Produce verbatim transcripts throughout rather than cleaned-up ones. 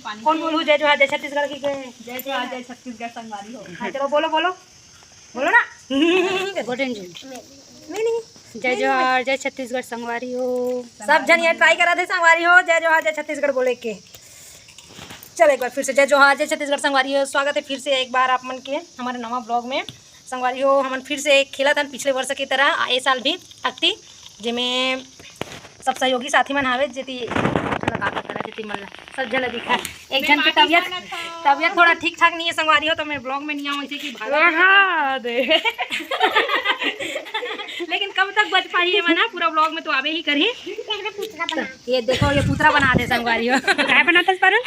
कौन बोलू जय जोहार जय छत्तीसगढ़ की के? जय जोहार जय छत्तीसगढ़ संगवारी हो। हाँ, चलो बोलो, बोलो, बोलो ना। बोलो नहीं। नहीं, नहीं। जय जोहार जय छत्तीसगढ़ संगवारी हो। सब झन ये ट्राई करा थे संगवारी हो, जय जोहार जय छत्तीसगढ़ बोले के। चलो एक बार फिर से जय जोहार जय छत्तीसगढ़ संगवारी हो। स्वागत है फिर से एक बार आप मन के हमारे नवा ब्लॉग में। संगवारी हो, हमन फिर से खेलत हन पिछले वर्ष की तरह, आ, ए साल भी अक्ति, जेमे सब सहयोगी साथी मन हावे, जेती लगा के करा, जेती मन ला सब झन ला दिखा। एक झन के तबियत, तबियत थोड़ा ठीक ठाक नहीं है संगवारी हो, तो मैं ब्लॉग में नहीं आऊँ, इसे की भागा। हाँ, दे। लेकिन कब तक बच पाही ये मन, हाँ, पूरा ब्लॉग में तो आवे ही करही। ये देखो, ये पुतरा बना दे संगवारी हो। काय बनाता है पारुल?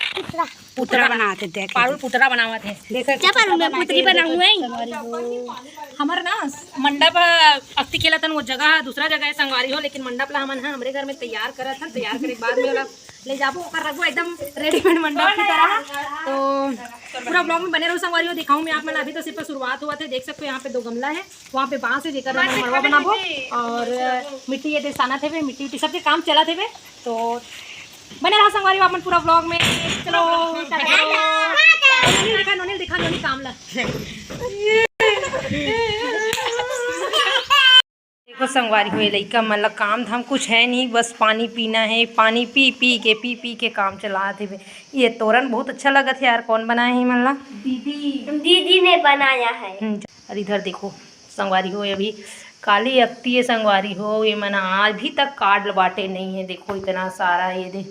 पुतरा बनाते देख। पारुल पुतरा बनावत है। देखो क्या पारुल, मैं पुतरी बनाऊँ है। हमर ना मंडप, अ, अक्ति खेलत हन, वो जगह दूसरा जगह है संगवारी हो, लेकिन मंडप ला हमन ह हमरे घर में तैयार करत हन। तैयार करे के बाद में ओला ले जाबो, ओकर रखबो एकदम रेडीमेड मंडप की तरह। तो पूरा ब्लॉग में बने रहो संगवारी हो, दिखाऊँ मैं आप मन। अभी तो सिर्फ शुरुआत हुआ थे, देख सकते हो यहाँ पे दो गमला है, वहाँ पे बांस है, जेकर हम मड़वा बनाबो और मिट्टी ये दे सानत हेबे, मिट्टी उट्टी सबके काम चलत हेबे। तो बने रहा संगवारी हो अपन पूरा ब्लॉग में। चलो टाटा करो। नोनी दिखा, नोनी दिखा, नोनी काम ला। देखो संगवारी हो, ये लइका मन ला काम धाम कुछ है नहीं, बस पानी पीना है। पानी पी पी के, पी पी के काम चलात हेबे। ये तोरन बहुत अच्छा लगत है यार, कौन बनाए है मन ला? दीदी, दीदी ने बनाया है। हम्म, और इधर देखो संगवारी हो, अभी काली अक्ति है संगवारी हो, ये मन आज भी तक कार्ड बांटे नहीं है। देखो इतना सारा, ये दे,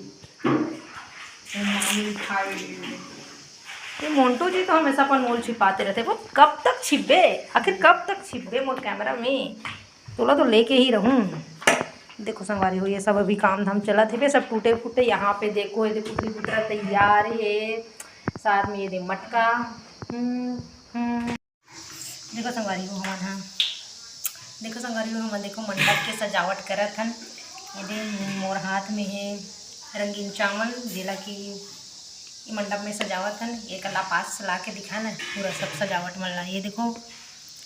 ये मोंटू जी तो हमेशा अपन मोल छिपाते रहते। वो कब तक छिपबे, आखिर कब तक छिपबे मोर कैमरा में? तोला तो लेके ही रहूं। देखो संगवारी हो, ये सब अभी काम धाम चलत हेबे, सब टूटे फूटे। यहाँ पे देखो, ये देखो, पुतली पुतरा तैयार है, साथ में ये दे मटका। हम्म, हम्म। देखो संगवारी हो हमन हा, देखो संगवारी हो हमन, देखो मंडप के सजावट करत हन। ये दे मोर हाथ में है रंगीन चावल, जेला कि ई मंडप में सजावत हन। एक ला पास ला के दिखा ना पूरा सब सजावट मन ला। ये देखो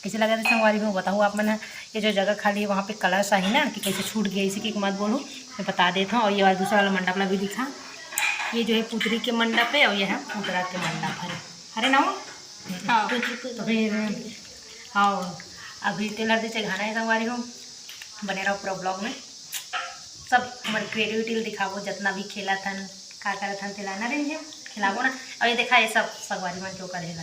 कैसे लगा थे संगवारी हो, बताओ आप मन ह। ये जो जगह खाली है वहाँ पे कलश आही ना कि कैसे छूट गया, इसी की मत बोलू, मैं बता देता हूँ। और ये वाला दूसरा वाला मंडप ला भी दिखा, ये जो है पुतरी के मंडप है और यह पुतरा के मंडप है। अरे ना हो? हाँ। तो फिर हाँ, अभी तेल हल्दी चघाना है संगवारी हो, बने रहो पूरा ब्लॉग में। सब हमारी क्रिएटिविटी दिखाबो, जितना भी खेलत हन, का करत हन, तेला ना रेंज खिलाबो ना। और ये देखा, ये सब संगवारी मन क्यों करेला,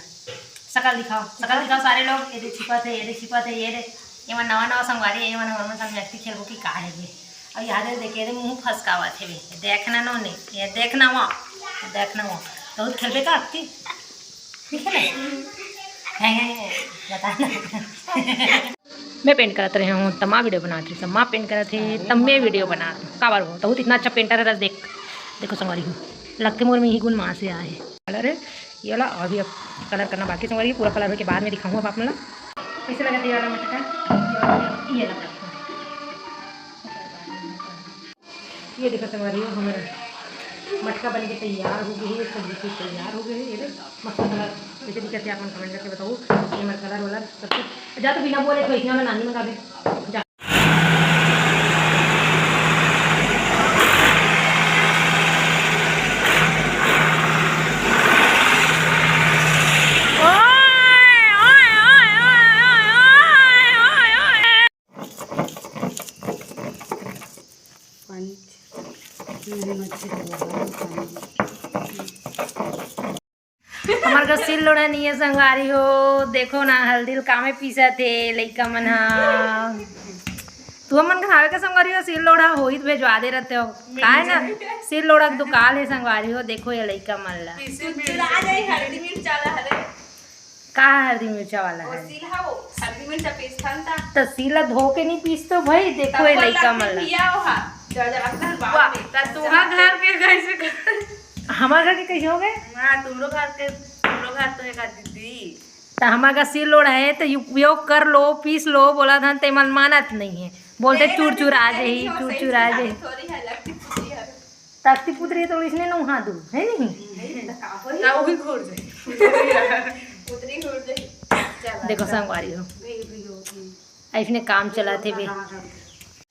सकल दिखाओ, सकल दिखाओ सारे लोग। ये दे छिपत है, ये दे छिपत है, ये दे, ये मन नवा नवा संगवारी है, ये मन हमर मन संग अक्ति खेलबो कि का है ये। और यहाँ दे देखे, ये दे मुंह फसकावत है बे, ये देखना नो ने, ये देखना वो, ये देखना वो। तो खेलबे का अक्ति? ठीक है ना? हैं, हैं, हैं, बता ना। मैं पेंट करत रहे हूँ, तब माँ वीडियो बनात रही, सब माँ पेंट करत हे, तब मैं वीडियो बनात हूँ। काबर हो, तहूँ तो इतना अच्छा पेंटर है, रस देख। देखो संगवारी हो, लगते मोर में ही गुण माँ से आए। कलर है ये वाला, और भी अब कलर करना बाकी संगवारी हो। पूरा कलर होके बाद में दिखाऊँ अब आप मन ला। कैसे लगा ये वाला मटका? ये वाला, ये वाला। ये देखो संगवारी हो, हमर मटका बन के तैयार हो गई है, सब्जी की तैयार हो गई है। ये देख, मस्त कलर कैसे दिखत है, आप मन कमेंट करके बताओ। ये हमर कलर वलर सब कुछ, जा तो बिना बोले तो इसमें नानी मंगा दे, जा। पानी, मेरी मच्छी को लगा दो पानी। हमार का सिल लोढ़ा नहीं है संगवारी हो, देखो ना हल्दी ल कामे पीसत हे लइका मन हा। तू मन खावे का संगवारी हो, सिल लोढ़ा होई त भेजवा दे रहते हो। काहे ना, सिल लोढ़ा के दुकान है संगवारी हो, देखो ये लइका मन ला। चुरा जाई हल्दी मिर्चा ला हरे। का हल्दी मिर्चा वाला वो है? सील हा वो, हल्दी मिर्चा पीसथन ता। त सीला धो के नहीं पीस तो भाई, देखो तब ये बोल लइका लगती मन ला। पिया वो हा। जा, जा, अपना बाप वाह, में। त तुम्हार घर के कैसे कर? हमार घर के कैसे हो गए? हाँ, तुमरो घर के, तुमरो घर तो है का दीदी? त हमार का सिल लोढ़ा है, त उपयोग कर लो, पीस लो, बोला था, ते मन मानत नहीं है। बोलते चुरचुरा जाही, चुरचुरा जाही। थोड़ी है, लगती थोड़ी है। ताकती पुतरी तो इसने नौहा दू, है नहीं? ना, वही घूर जाए। पुतरी घूर जाए। चला, देखो चला। संगवारी हो। भी, भी होती। ऐसने काम चला थे बे।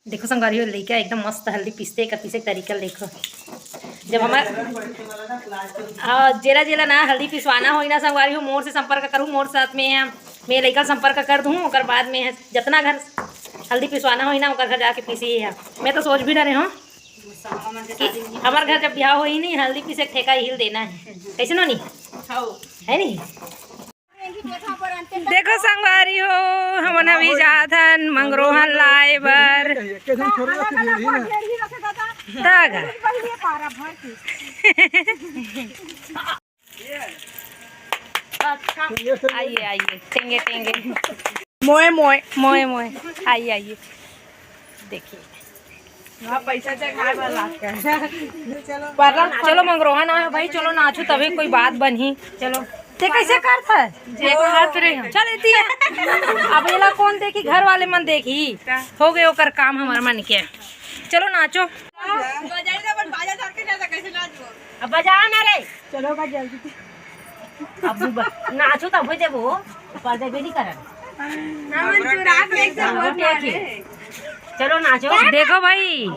देखो संगवारी हो, लइका एकदम मस्त हल्दी पीसते, एकर पीसे के तरीका देखो। जब हमर, हाँ, जेला जेला ना हल्दी पिसवाना होही ना संगवारी हो, मोर से संपर्क करहू, मोर साथ में हम, मैं लइका संपर्क कर दूँ, ओकर बाद में जतना घर हल्दी पिसवाना होही ना, ओकर घर जाके पीसी है। मैं तो सोच भी डरे हूँ कि हमर घर जब बिहाव होही नी, हल्दी पीसे के ठेका हिल देना है, कैसे नोनी? है नी? देखो संगवारी हो, हमन अभी जात हन मंगरोहन लाए बर। तग। आइए, आइए, टेंगे, टेंगे। मोए, मोए। मोए, मोए। आइए, आइए। देखिए। वहाँ पैसा चढ़ाए वाला है। चलो मंगरोहन आए हो भाई, चलो नाचो तभी कोई बात बनही। चलो। ते कैसे करत है? जे कहत रहे हम। चल इतनी है। अब एला कौन देखी? घर वाले मन देखी। हो गए ओकर काम हमर मन के। चलो नाचो। अब बजा ना रे। चलो बा जल्दी। अब ब-, नाचो तब हो देबो, पर देबे नहीं करन। हमन चुरा के एक से वोट मारे। चलो नाचो। देखो भाई।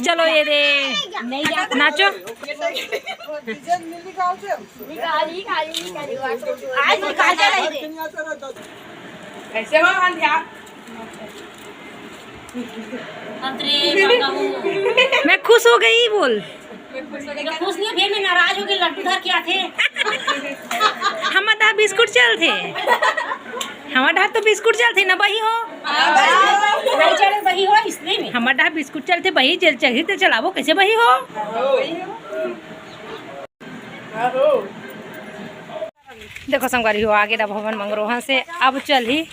चलो ये दे। नाचो। आज निकाल के लाई दे। कैसे हो अंधिया? मैं खुश हो गई, बोल। मैं खुश नहीं, फिर मैं नाराज हो गई, लड्डू धर के आथे। हमर डहा बिस्कुट चलथे, हमर डहा तो बिस्कुट चलथे ना बही हो। नहीं चले बही हो, इसलिए में। हमर डहा बिस्कुट चलथे बही, जेल चलही ते चलाबो, कैसे बही हो? देखो संगवारी हो, आगे डबा भवन मंगरोहन से अब चलही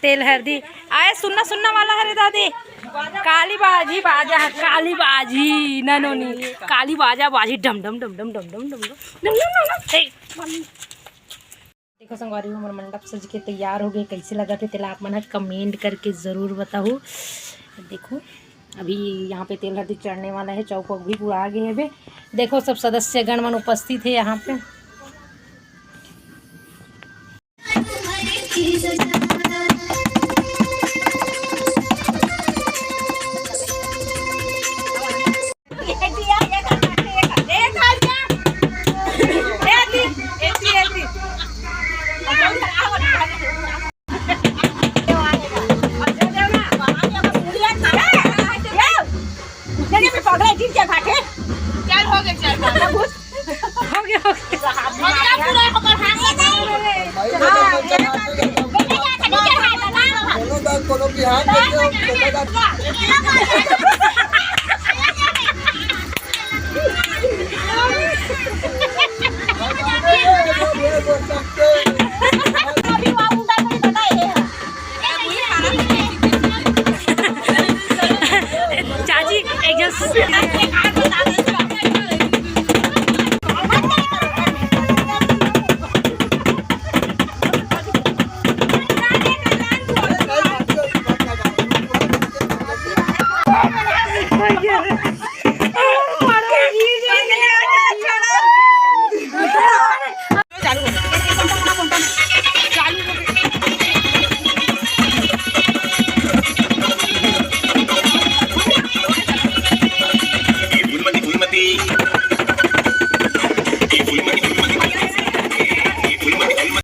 तेल हरदी। आए सुन्ना सुन्ना वाला हरे दादी, काली बाजी बाजा है, काली बाजी ना नोनी, काली बाजा बाजी डम डम डम डम डम डम डम डम डम डम डम। ए, देखो संगवारी हो, हमर मंडप सज के तैयार हो गए, कैसे लगत है तेला आप मन ह comment करके जरूर बताहू। देखो अभी यहाँ पे तेल हरदी चढ़ने वाला है, चौक वौक भी पूरा आ गए है। देखो सब सदस्य गण मन उपस्थित है यहाँ पे। चल, हो गया, चल। हो गया, हो गया। हो गया, पूरा होकर हाथ लगा। हाँ, ये कोनो दांत, कोनो बिहान देखे हो, कोनो दांत। अभी वहाँ उंडा कोई बताए है। चाची, एक जन